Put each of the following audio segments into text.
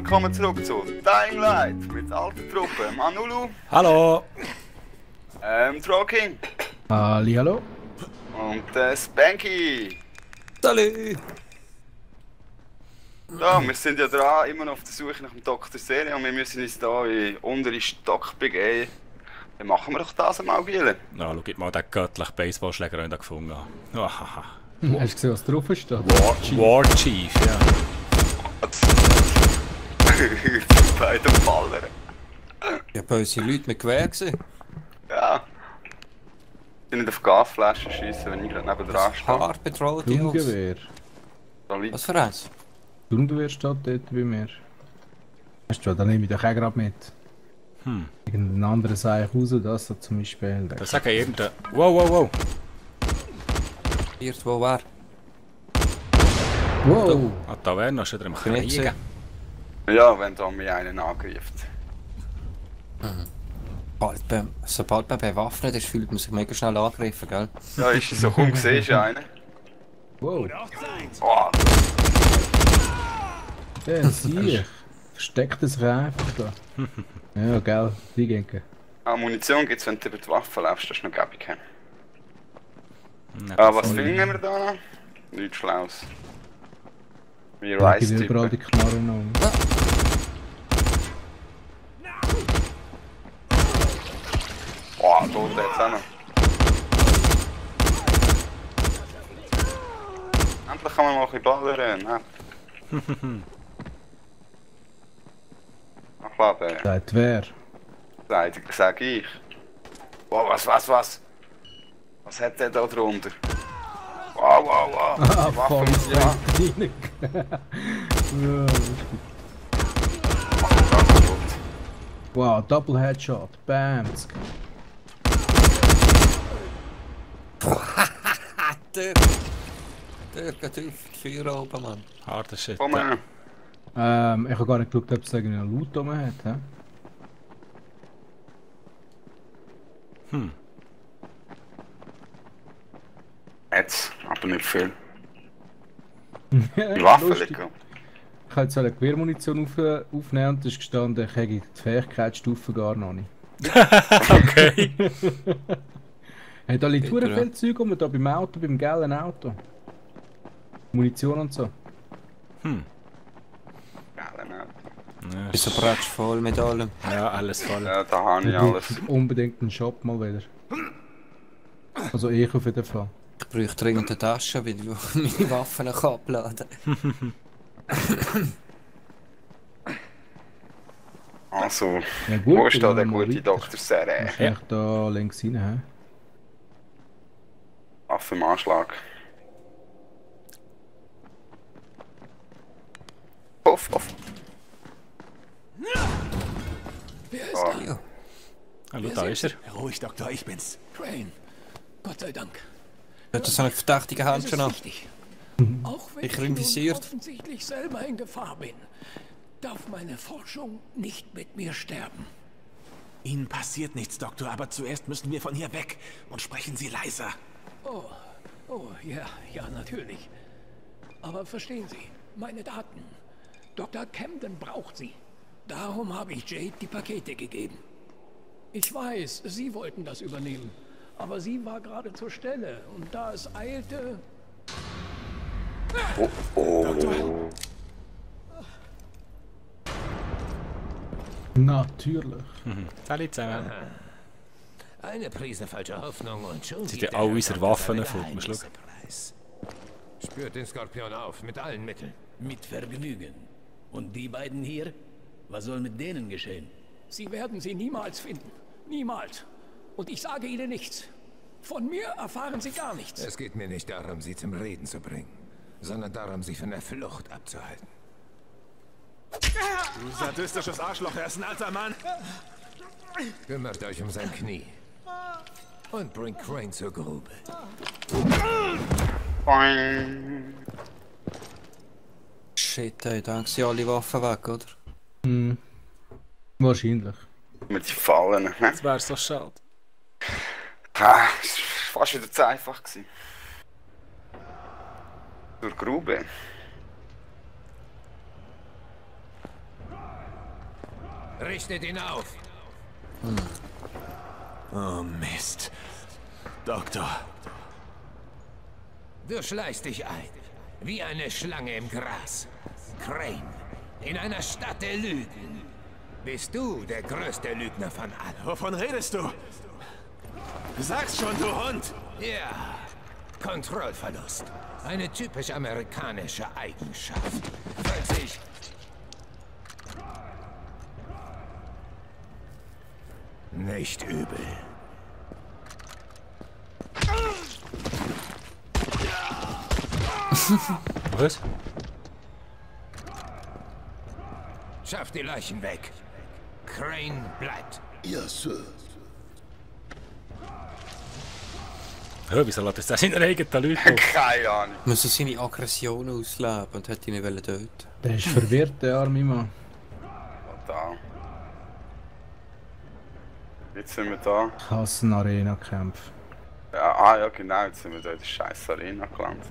willkommen zurück zu Dying Light mit alter Truppe. Manulu. Hallo. Troking. Hallo. Und Spanky. Salut. Ja, wir sind ja dran, immer noch auf der Suche nach dem Dr. Serie und wir müssen uns hier in unteren Stock begeben. Dann machen wir doch das einmal, Gielen. Na, schau mal den göttlichen Baseballschläger, den ich da gefunden habe. Hast du gesehen, was drauf ist? Da? War Chief, ja. Beide Baller. Ja, böse Leute mit Gewehr gesehen. Ja. Ich will nicht auf Gasflaschen schiessen, wenn ich gerade neben dran stehe. Hart bedroht, Jungs. Sturmgewehr. Was für eins? Sturmgewehr steht dort bei mir. Weißt du, da nehme ich doch auch gerade mit. Irgendeinen anderen Seich raus, das so zum Beispiel. Da sag ich irgendein... Wow. Irgendwo wer? Wow! Ah, da wäre noch schon am Kriegen. Ja, wenn da mich einen angreift. Sobald man bewaffnet ist, fühlt man sich mega schnell angegriffen, gell? Ja, ist es so, komm, siehst du einen? Wow! Oh, Der Sieg! Versteckt sich einfach da. Ja, gell, die gehen. Munition gibt es, wenn du über die Waffe läufst, das ist noch gäbig. Was finden wir da noch? Nichts Schlaues. Wie Da gibt überall Rice-Typen. die Knarren noch. Boah, tot jetzt auch noch. Endlich kann man mal ein bisschen ballern, ne? Nachladen. Sagt wer? Sag ich. Wow, was? Was hat der da drunter? Wow. Ah, Die Waffe voll muss ja. rein. Ja, das ist gut. Mach ihn da kaputt. Wow, Double Headshot. Bam. Der geht auf die Feuer oben, Mann. Harter Shit. Komm her. Ich habe gar nicht geschaut, ob es irgendwie einen Loot rum hat. He? Jetzt, aber nicht viel. Ja, Die Waffe lustig. liegen. Ich habe jetzt eine Gewehrmunition aufnehmen und es ist gestanden, ich habe die Fähigkeitsstufe gar noch nicht. Okay. Hat alle Bitte, ja. viel Zeug um, da beim Auto, beim gelben Auto. Munition und so. Geil, ne? Ist ein Bratsch voll mit allem. Ja, alles voll. Ja, da habe ich Ich alles. brauche unbedingt einen Shop mal wieder. Also ich auf jeden Fall. Ich bräuchte dringend eine Tasche, weil ich meine Waffen abladen kann. Also, Ja, gut, wo ist da dann der gehen wir mal gute weiter. Dr. Serre? Wahrscheinlich da links rein, hä? Waffe im Anschlag. Puff. Wer ist Oh. da? Ja. Hallo, da ist er. Ruhig, Doktor, ich bin's. Crane. Gott sei Dank. Hört das so einen verdächtigen Es Handschuh ist an? richtig. Auch wenn Ich ich nun investiert. offensichtlich selber in Gefahr bin, darf meine Forschung nicht mit mir sterben. Ihnen passiert nichts, Doktor, aber zuerst müssen wir von hier weg und sprechen Sie leiser. Oh, ja, natürlich. Aber verstehen Sie, meine Daten. Dr. Camden braucht sie. Darum habe ich Jade die Pakete gegeben. Ich weiß, Sie wollten das übernehmen. Aber sie war gerade zur Stelle und da es eilte... Natürlich. Salut zusammen. Eine Prise falscher Hoffnung und schon Sind sieht ja der all Herr unsere Doktor Waffen seine erfüllt, man Geheimnisse schaut. preis. Spürt den Skorpion auf, mit allen Mitteln. Mit Vergnügen. Und die beiden hier? Was soll mit denen geschehen? Sie werden sie niemals finden. Niemals. Und ich sage Ihnen nichts. Von mir erfahren Sie gar nichts. Es geht mir nicht darum, sie zum Reden zu bringen, sondern darum, sie von der Flucht abzuhalten. Du sadistisches Arschloch, er ist ein alter Mann. Kümmert euch um sein Knie. Und bringt Crane zur Grube. Boing. Shit, ey, dann sind alle Waffen weg, oder? Wahrscheinlich. Mit den Fallen, ne? Das wäre so schade. Ah, es war fast wieder zu einfach gewesen. Zur Grube. Richtet ihn auf. Oh Mist. Doktor. Du schleichst dich ein. Wie eine Schlange im Gras. Crane. In einer Stadt der Lügen. Bist du der größte Lügner von allen? Wovon redest du? Sag's schon, du Hund! Ja. Kontrollverlust. Eine typisch amerikanische Eigenschaft. Falls ich... Nicht übel. Was? Schaff die Leichen weg. Crane bleibt. Ja, Sir. Ja, wieso lässt das seine eigenen Leute auf? Keine Ahnung. Muss er seine Aggression ausleben und hat ihn nicht töten. Der ist verwirrt, der arme Mann. Da. Jetzt sind wir da. Ich hasse einen Arena-Kampf. Ja, ja genau, jetzt sind wir da in der scheiß Arena gelandet.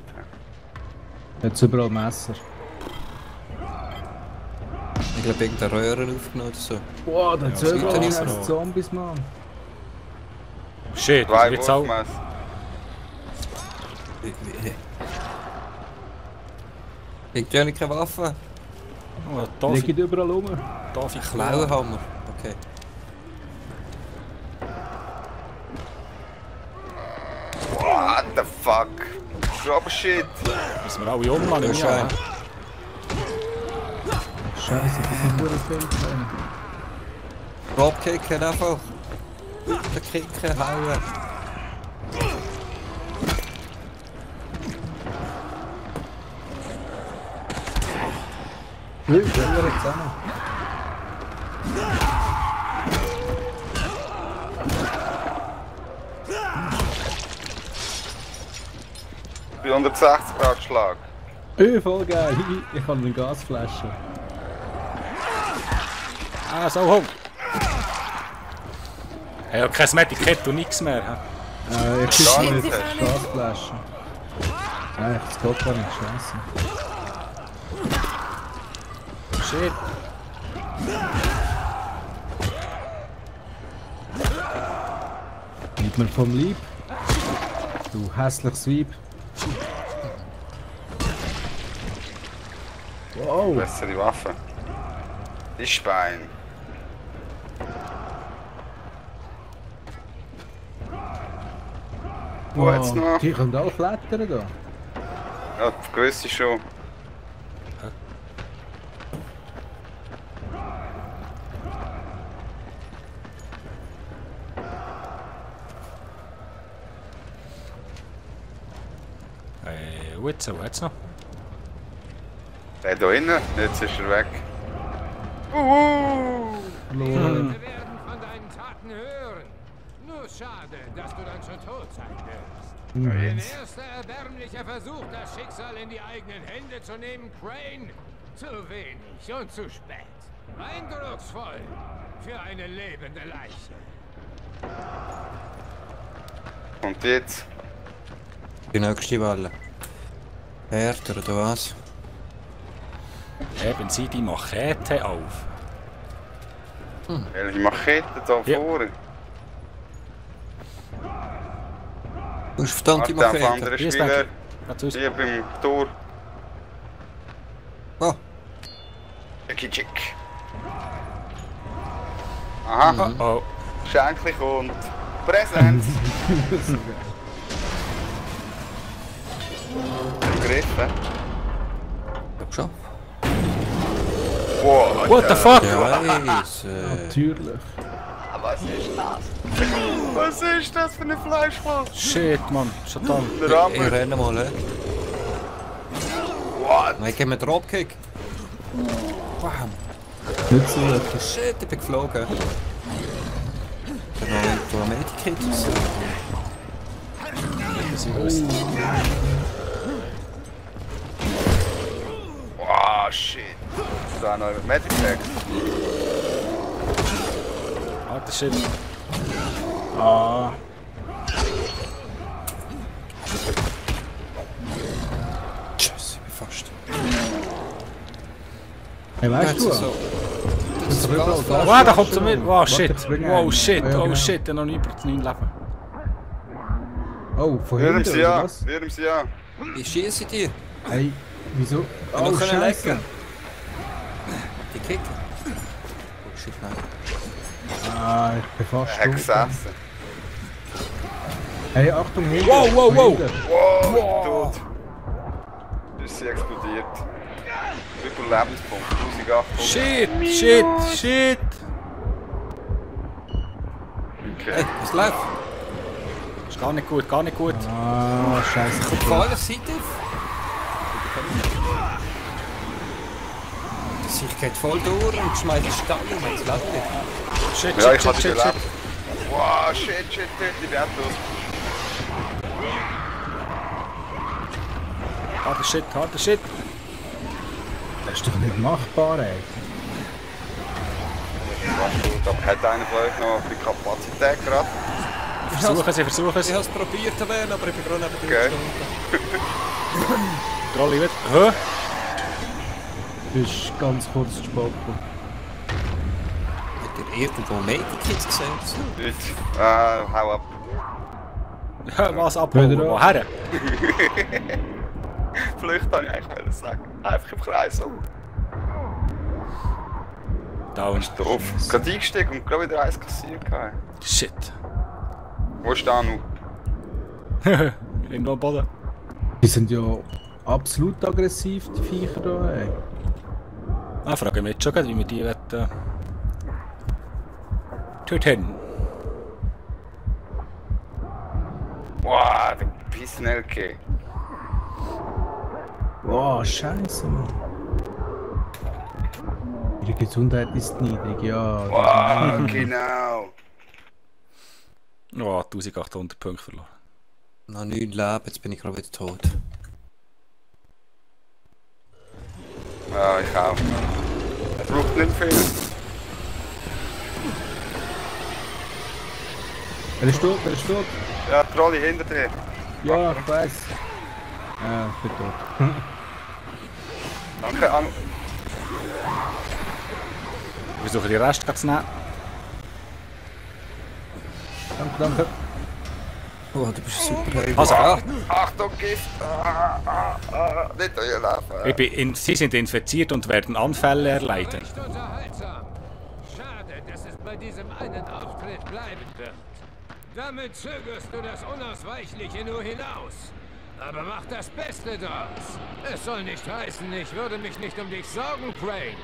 Jetzt überall Messer. Ich glaube, irgendeine Röhre aufgenommen oder so. Wow, da das hat gibt überall ja nicht so. Messer, Zombies, Mann. Shit, das Zwei wird's auch. Wurfmesser. Liegt ja nicht keine Waffe. Oh, da Liegt überall rum. darf ich Klauenhammer. Okay. What the fuck? Drop shit. Müssen wir alle umladen? Ja, Ja. Scheiße, das sind nur Feld. Dropkicken einfach. Den Kicken hauen. Schneller zusammen. Bei 160 Grad Schlag. Voll geil. Ich habe eine Gasflasche. Ah, so hoch. Ich habe kein Medikett und nichts mehr. Ich schieße mit Gasflasche. Nein, das geht gar nicht. Scheiße. Shit. Nicht mehr vom Lieb. Du hässliches Weib. Wow. Bessere Waffe. Ist Bein. Wo jetzt noch? Die können alle klettern da. Ja, gewisse schon. Jetzt noch. Der da innen, jetzt ist er weg. Lol. Wir werden von deinen Taten hören. Nur schade, dass du dann schon tot sein wirst. Dein erster erbärmlicher Versuch, das Schicksal in die eigenen Hände zu nehmen, Crane. Zu wenig und zu spät. Eindrucksvoll für eine lebende Leiche. Und jetzt? Die nächste Welle. Härter oder was? Heben Sie die Machete auf. Welche Machete da Ja. vorne? Du hast verdammte Warte, auf Machete. andere Hier ist Spieler. Natürlich. Hier beim Tor. Oh, Chick. Aha, Oh, Schenklich und Präsenz. Begriffen. ich glaub schon. Wow, what the fuck? Scheiße. Natürlich. was ist das? Was ist das für eine Fleischwolf? Shit, Mann. Schon da. Der Ich Rammer. renne mal, ne? What? Ich gebe mir einen Dropkick. Bam. Nicht so wirklich. Shit, ich bin geflogen. Ich habe noch ein Medikit. Wow, shit. Da noch ein Medipack. Alter Shit. Ah. Tschüss, ich bin fast. Hey, weißt du Jetzt was? so. Das das doch überall. Wow, da kommt zu mir. Wow, shit. Warte, ich bringe Wow, einen. shit. Ja, Oh genau. shit, der noch nie über 9 Leben. Oh, von Rühren hinten sie oder an, was? rühren sie an. Ich schieße dir. Hey, wieso? Wir Oh, können Scheiße. lecken. Die Kicker. Oh shit, nein. Ah, ich bin fast Er hat tot. gesessen. Hey, Achtung, hinten. Wow, wow, von wow. hinten. Wow, tot. Ist sie explodiert. Wie viele Lebenspunkte? 1800. Shit, shit, shit. Okay. Hey, was läuft? Ist gar nicht gut, gar nicht gut. Ah, Scheiße. Von welcher Seite? Ich geht voll durch und schmeißt den Stall und jetzt laden wir. Shit, Ja, shit, ich hatte shit, shit, gelebt. shit. Wow, shit, die wertlos. Harder shit, harder shit. Das ist doch nicht machbar, ey. Was gut, aber hat einer von euch noch die Kapazität gerade? Versuchen sie, versuchen Ich sie. habe es probiert zu werden, aber ich bin gerade neben dir Okay. gestanden. Trolli wieder. Hä? Du bist ganz kurz zu spät gekommen. Habt ihr irgendwo Medikits gesehen? Nicht. Hau ab. Ja, was abholen? Wieder Woher? Vielleicht wollte ich eigentlich sagen. Einfach im Kreis. Down. Doof. Gerade eingestiegen und gerade wieder eins kassiert. Shit. Wo ist da noch? Irgendwo am Boden. Die sind ja absolut aggressiv, die Viecher da, ey. Ah, frage mich jetzt schon, wie wir die töten. Wow, der Pissen-LK. Wow, Scheiße, Mann. Ihre Gesundheit ist niedrig, ja. Wow, genau. Oh, 1800 Punkte verloren. Noch 9 Leben, jetzt bin ich gerade wieder tot. Ja, ich auch. Es braucht nicht viel. Er ist tot, er ist tot. Ja, Trolli hinter dir. Ja, ich weiß. Ich bin tot. Danke, Anu. Wir versuchen die Rest zu nehmen. Danke, danke. Oh, du bist super. Also, Achtung, Gift! Nicht durchlaufen. Sie sind infiziert und werden Anfälle erleiden. Recht unterhaltsam. Schade, dass es bei diesem einen Auftritt bleiben wird. Damit zögerst du das Unausweichliche nur hinaus. Aber mach das Beste draus. Es soll nicht heißen, ich würde mich nicht um dich sorgen, Crane.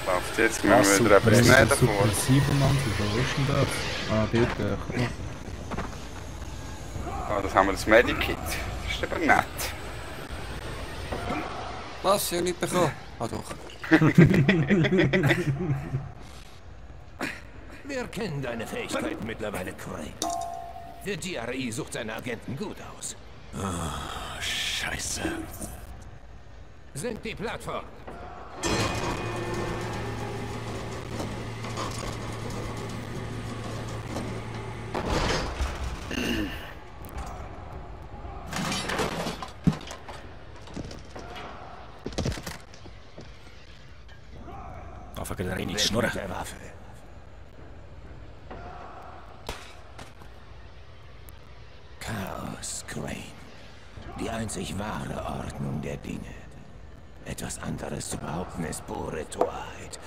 Läuft jetzt, müssen wir wieder etwas näher davor. Super Mann, wo ist denn das? Ah, dort. Das haben wir das Medikit. Das ist aber nett. Was? Ich habe nicht bekommen. Ah doch. Wir kennen deine Fähigkeiten mittlerweile, Crane. Der GRI sucht seine Agenten gut aus. Scheiße. Sind die Plattform. Einfach wieder rein in die Schnurren. Der Waffe. Chaos, Crane. Die einzig wahre Ordnung der Dinge. Etwas anderes zu behaupten ist pure Torheit.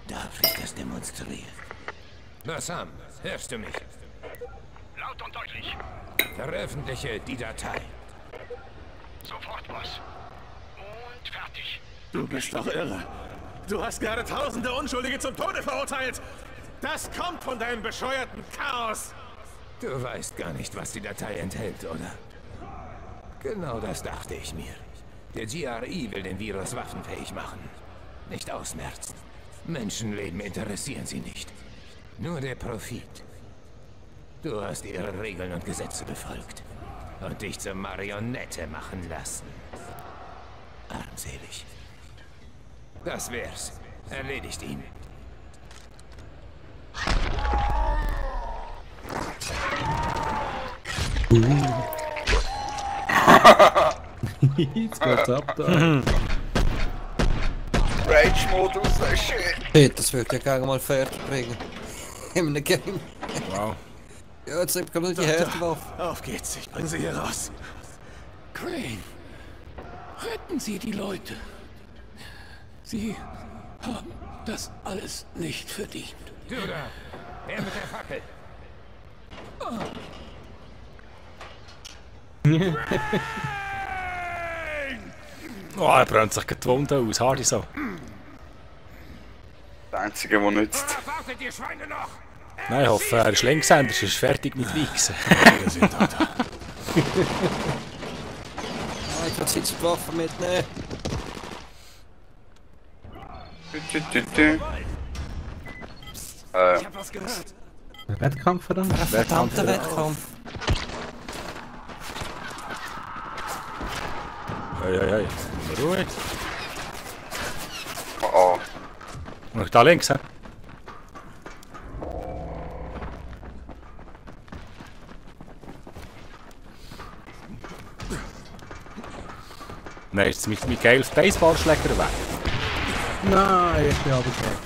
Darf ich das demonstrieren? Bassam, hörst du mich? Laut und deutlich. Veröffentliche die Datei. Sofort, Boss. Und fertig. Du bist doch irre. Du hast gerade tausende Unschuldige zum Tode verurteilt. Das kommt von deinem bescheuerten Chaos. Du weißt gar nicht, was die Datei enthält, oder? Genau das dachte ich mir. Der GRI will den Virus waffenfähig machen. Nicht ausmerzen. Menschenleben interessieren sie nicht. Nur der Profit. Du hast ihre Regeln und Gesetze befolgt. Und dich zur Marionette machen lassen. Armselig. Das wär's. Erledigt ihn. Jetzt geht's ab da. Rage-Modus, shit. Hey, das würde ja gerne mal fertig bringen. In einem Game. Wow. Ja, jetzt nimmt gerade die Härtewaffe. Auf geht's, ich bring sie hier raus. Crane, retten Sie die Leute. Sie haben das alles nicht verdient. Du da, her mit der Fackel. Oh, er brennt sich die Wunde aus. Hardy so. Der Einzige, der nützt. Wartet ihr Schweine noch? Nein, ich hoffe, er ist Linkshänder, sonst ist fertig mit Wichsen. Wir sind da. Ich kann jetzt die Waffe mitnehmen. Ich hab was gehört. Der Wettkampf dann? Ein verdammter Wettkampf. Hey. Ruhig. Oh, Und da links, hä? Nein, ist mit Miguel Baseballschläger weg. Nein, ich bin runtergefallen.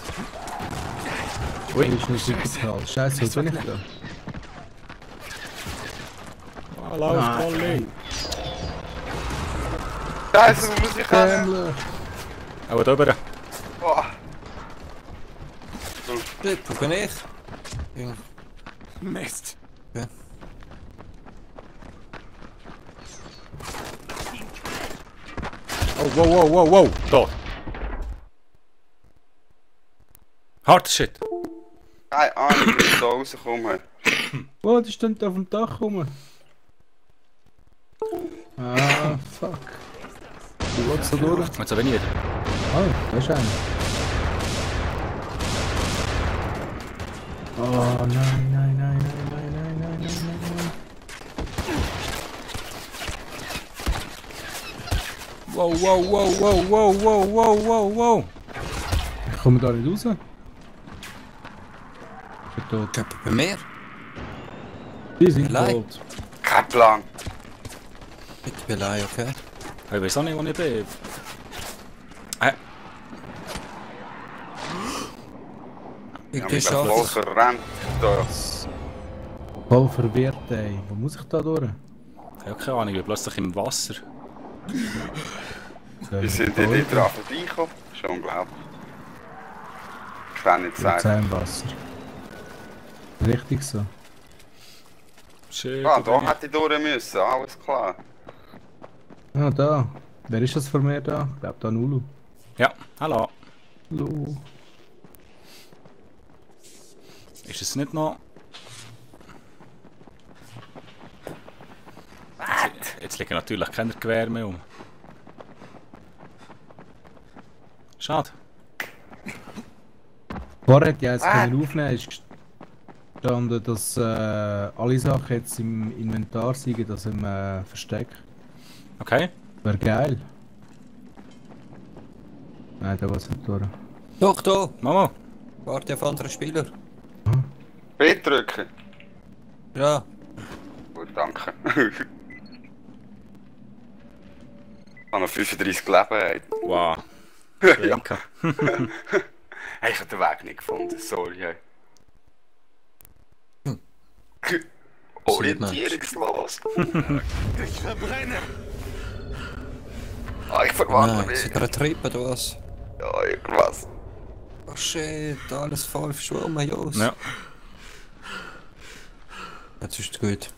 Ui. Das ist nicht super. Scheiße, wo bin ich da? Ah, lauf, Polly. Scheiße, wo muss ich hin? Dämlich. Aber da oben. Oh. Wo bin ich? Mist. Ja. Oh, wow. Da. Harter Shit. Keine Ahnung, wie ich da rauskomme. Oh, die steht auf dem Dach rum. Ah, fuck. Du willst da durch? Jetzt aber nicht. Ah, da ist einer. Oh, nein. Wow. Ich komme da nicht raus. Ich bin tot. Jemand bei mir? Die sind Allein? tot. Kein Plan. Bitte bin allein, okay? Ich weiß auch nicht, wo ich bin. Ich Ich bin bin voll schon. verrennt. Da. Voll verwirrt, ey. Wo muss ich da durch? Ich habe keine Ahnung, ich bin plötzlich im Wasser. Wir sind dort dran vorbeigekommen. Schon unglaublich. Ich kann nicht sagen. im Wasser. Richtig so. Shit. Ah, da hätte ich durch müssen, alles klar. Ah, da. Wer ist das vor mir da? Ich glaube da Nulu. Ja, hallo. Hallo. Ist es nicht noch... Jetzt liegen natürlich keine Gewehre mehr um. Schade. Vorher hätte ich jetzt können aufnehmen, ist gestanden, dass alle Sachen jetzt im Inventar sind, das im Versteck. Okay. Wäre geil. Nein, da was nicht durch. Doch, da! Mama. Warte auf andere Spieler. B drücken. Ja. Gut, danke. Ich habe noch 35 Leben. Wow. Ja. Hey, ich habe den Weg nicht gefunden, sorry. Hey. Orientierungslos. Ich verbrenne. Ah, ich verwandle Nein, mich. sind gerade Trippen oder was? Ja, irgendwas. Oh shit, alles voll verschwommen, Jos. Ja. Jetzt ist es gut.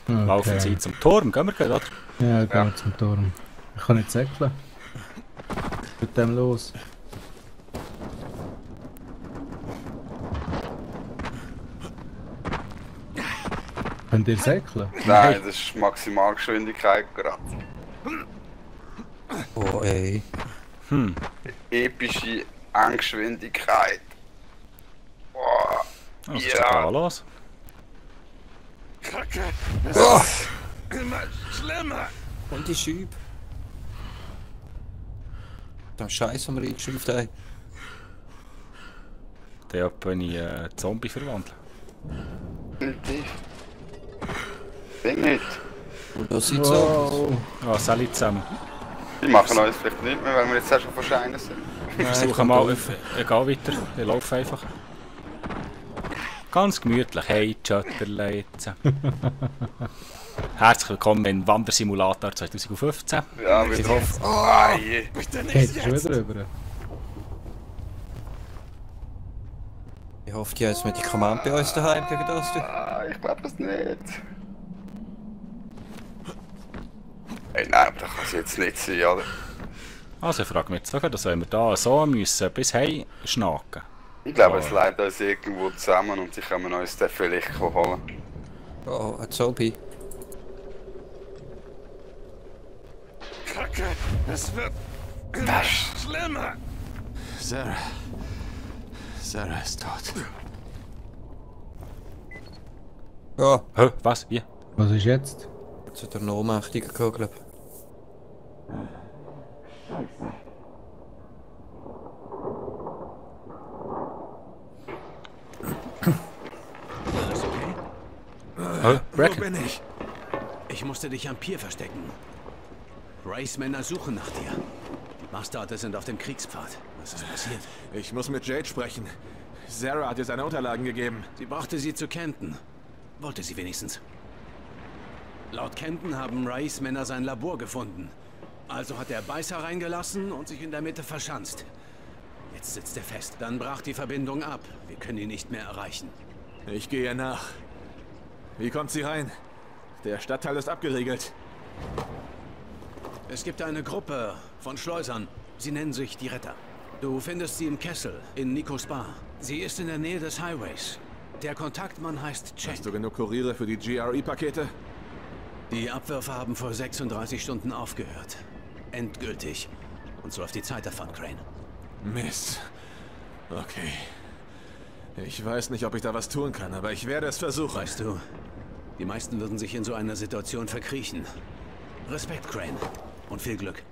Laufen Sie zum Turm, gehen wir gleich, oder? Ja, gehen wir zum Turm. Ich kann nicht säckeln. Mit dem los. Könnt ihr säckeln? Nein, das ist Maximalgeschwindigkeit gerade. Oh ey. Epische Endgeschwindigkeit. Boah. Was ist da los? Kacke. Oh, Immer schlimmer. und die Schübe. Der Scheiß, den wir eingeschrieben haben. Der bin ich Zombie verwandelt. Definitiv. Bin nicht. Und das sieht so aus. Oh, salut zusammen. Die machen uns vielleicht nicht mehr, weil wir jetzt auch schon verschieden sind. Ich versuche mal, ich gehe weiter, ich laufe einfach. Ganz gemütlich, hey Chatterle jetzt. Herzlich willkommen in Wandersimulator 2015. Ja, ich hoffe... Geht schon wieder rüber. Ich hoffe, die haben ein Medikament bei uns daheim gegen das. Ich glaube es nicht. Hey, nein, das kann es jetzt nicht sein, oder? Also ich frage mich jetzt sogar, dass wir da so müssen bis heim schnacken. Ich glaube, es leidet uns irgendwo zusammen und sie können uns dann vielleicht holen. Oh, ein Zombie. Kacke, es wird immer schlimmer. Sarah. Sarah ist tot. Ja, Hä? Was? Wie? Was ist jetzt? zu der Ohnmächtigen gekommen, glaube ich. Alles okay? Hä? Wo Bracken? bin ich? Ich musste dich am Pier verstecken. Rays Männer suchen nach dir. Die Bastarde sind auf dem Kriegspfad. Was ist passiert? Ich muss mit Jade sprechen. Sarah hat dir seine Unterlagen gegeben. Sie brachte sie zu Kenton. Wollte sie wenigstens. Laut Kenton haben Rays Männer sein Labor gefunden. Also hat er Beißer reingelassen und sich in der Mitte verschanzt. Jetzt sitzt er fest. Dann brach die Verbindung ab. Wir können ihn nicht mehr erreichen. Ich gehe nach. Wie kommt sie rein? Der Stadtteil ist abgeriegelt. Es gibt eine Gruppe von Schleusern. Sie nennen sich die Retter. Du findest sie im Kessel in Nikos Bar. Sie ist in der Nähe des Highways. Der Kontaktmann heißt Jack. Hast du genug Kuriere für die GRE-Pakete? Die Abwürfe haben vor 36 Stunden aufgehört. Endgültig. Und so läuft die Zeit davon, Crane. Mist. Okay. Ich weiß nicht, ob ich da was tun kann, aber ich werde es versuchen. Weißt du, die meisten würden sich in so einer Situation verkriechen. Respekt, Crane. Und viel Glück.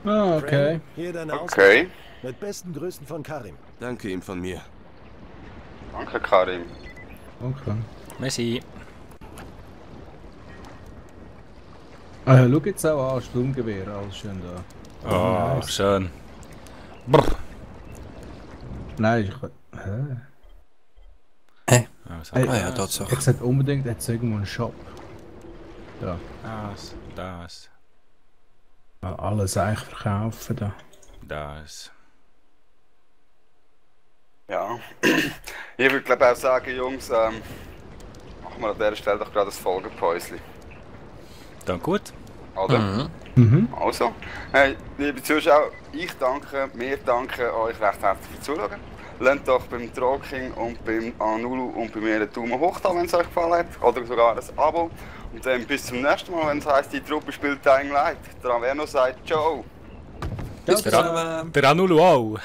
Ah, okay. Hier deine Okay. Mit besten Grüßen von Karim. Danke ihm von mir. Danke, Karim. Okay. Merci. Ah, ja, schau jetzt auch an, Sturmgewehr, alles schön da. Oh, nice. schön. Brr. Nein, ich... Also, Hey, ja, Tatsache. Ich gesagt unbedingt, jetzt irgendwo einen Shop. Da. das. Alles eigentlich verkaufen da. Das. Ja. Ich würde glaube auch sagen, Jungs, machen wir an dieser Stelle doch gerade das Folgepäuschen. Dann gut. Oder? Also, hey, liebe Zuschauer, wir danken euch recht herzlich fürs Zuschauen. Lasst doch beim Trocking und beim Anulu und bei mir einen Daumen hoch da, wenn es euch gefallen hat. Oder sogar ein Abo. Und dann bis zum nächsten Mal, wenn es heisst, die Truppe spielt Dying Light. Der Averno sagt Ciao. Bis dann. Der Anulu auch.